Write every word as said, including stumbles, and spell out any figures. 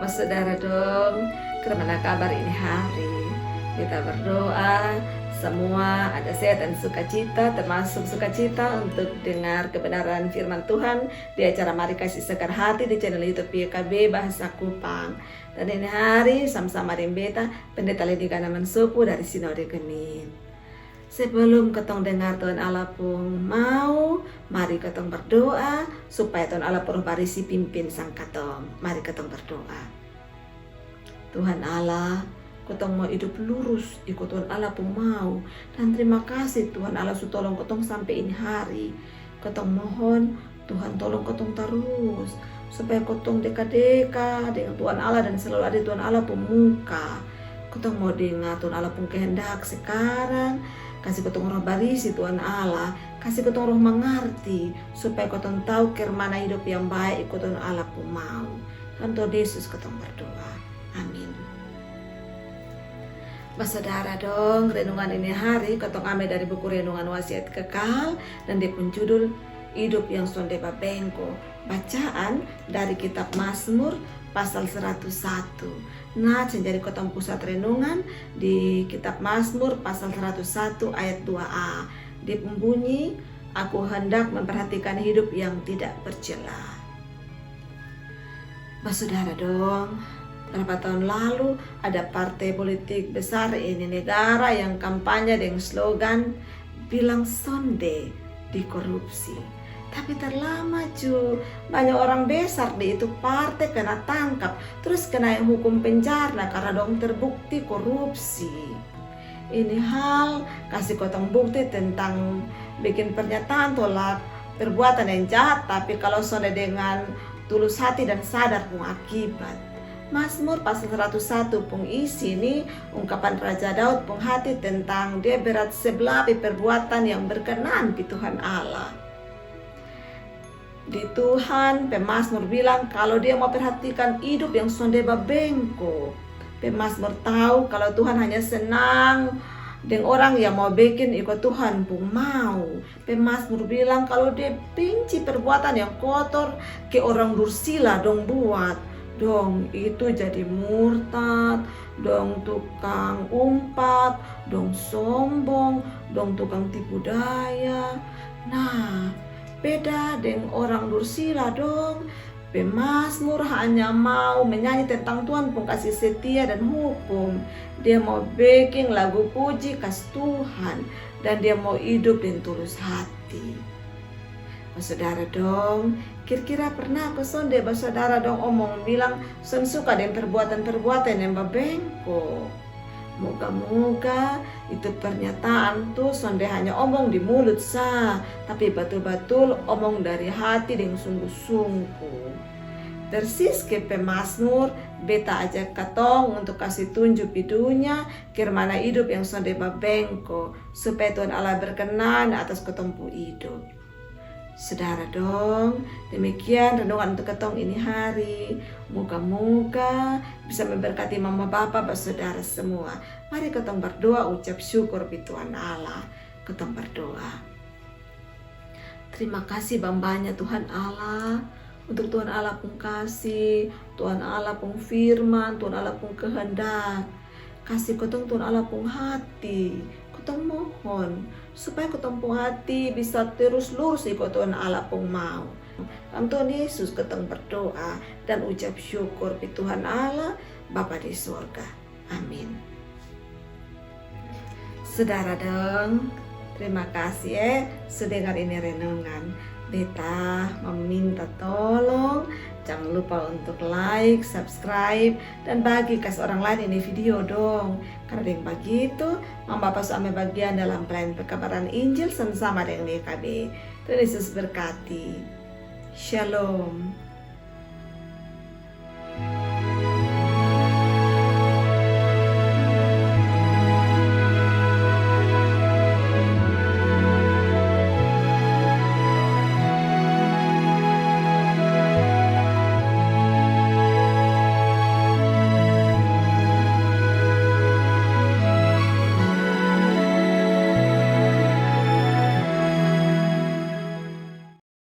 Saudara dong, karmana kabar ini hari? Kita berdoa semua ada sehat dan sukacita, termasuk sukacita untuk dengar kebenaran firman Tuhan di acara Mari Kasih Segar Hati di channel YouTube Y K B Bahasa Kupang. Dan ini hari sama-sama deng beta, Pendeta Lady Ganaman Sopu dari Sinode Genit. Sebelum katong dengar Tuhan Allah pung mau, mari katong berdoa supaya Tuhan Allah pung Roh Barisi pimpin sang katong. Mari katong berdoa. Tuhan Allah, katong mau hidup lurus iko Tuhan Allah pung mau. Dan terima kasih Tuhan Allah su tolong katong sampe ini hari. Katong mohon Tuhan tolong katong tarus supaya katong deka-deka dengan Tuhan Allah dan selalu ada di Tuhan Allah pung muka. Katong mau dengar Tuhan Allah pung kehendak sekarang. Kasi katong Roh Barisi Tuhan Allah, kasi katong roh mangarti supaya katong tau karmana hidup yang bae iko Tuhan Allah pung mau. Dalam Tuhan Yesus katong berdoa. Amin. Basodara dong, renungan ini hari katong ame dari buku renungan Wasiat Kekal dan dia pung judul Hidup yang Sonde Babengko. Bacaan dari kitab Mazmur pasal seratus satu. Nah, yang jadi katong pusat renungan di kitab Mazmur pasal seratus satu ayat dua a. Dia pung bunyi, "Aku hendak memperhatikan hidup yang tidak bercela." Basodara dong, berapa tahun lalu ada partai politik besar ini negara yang kampanye deng slogan bilang sonde di korupsi. Tapi terlama ju banyak orang besar di itu partai kena tangkap, terus kena hukum penjara karena dong terbukti korupsi. Ini hal kasi kotong bukti tentang bikin pernyataan tolak perbuatan yang jahat, tapi kalau sonde dengan tulus hati dan sadar pung akibat. Mazmur pasal seratus satu pung isi ni ungkapan Raja Daud pung hati tentang dia berat sebelabi perbuatan yang berkenan di Tuhan Allah. Di Tuhan, pemazmur bilang kalau dia mau perhatikan hidup yang sonde babengko. Pemazmur tahu kalau Tuhan hanya senang deng orang yang mau bikin iko Tuhan pung mau. Pemazmur bilang kalau dia benci perbuatan yang kotor ke orang dursila dong buat. Dong itu jadi murtad, dong tukang umpat, dong sombong, dong tukang tipu daya. Nah, beda deng orang dursila dong. Pemazmur hanya mau menyanyi tentang Tuhan pung kasih setia dan hukum. Dia mau bikin lagu puji kas Tuhan dan dia mau hidup deng tulus hati. Basodara dong, kira-kira pernah ko sonde basodara dong omong bilang son suka deng perbuatan-perbuatan yang babengko? Moga-moga itu pernyataan tu sonde hanya omong di mulut sa, tapi batul-batul omong dari hati deng sungguh-sungguh. Persis ke pemazmur, beta ajak katong untuk kasi tunju pi dunya karmana hidup yang sonde babengko, supaya Tuhan Allah berkenan atas katong pung hidup. Sodara dong, demikian renungan untuk katong ini hari. Moga-moga bisa memberkati mama bapa basodara semua. Mari katong berdoa ucap syukur pi Tuhan Allah. Katong berdoa. Terima kasih bambanya Tuhan Allah untuk Tuhan Allah pung kasih, Tuhan Allah pung firman, Tuhan Allah pung kehendak. Kasi kotong Tuhan Allah pung hati. Kotong mohon supaya kotong pung hati bisa terus lurus iko Tuhan Allah pung mau. Dalam Tuhan Yesus kotong berdoa dan ucap syukur pi Tuhan Allah, Bapa di sorga. Amin. Sodara dong, terima kasih e su dengar ini renungan. Beta meminta tolong jangan lupa untuk like, subscribe, dan bagi kas orang lain ini video dong. Karena deng bagitu mama bapa su ame bagian dalam pelayan pekabaran Injil sama-sama deng Y K B. Tuhan Yesus berkati. Shalom.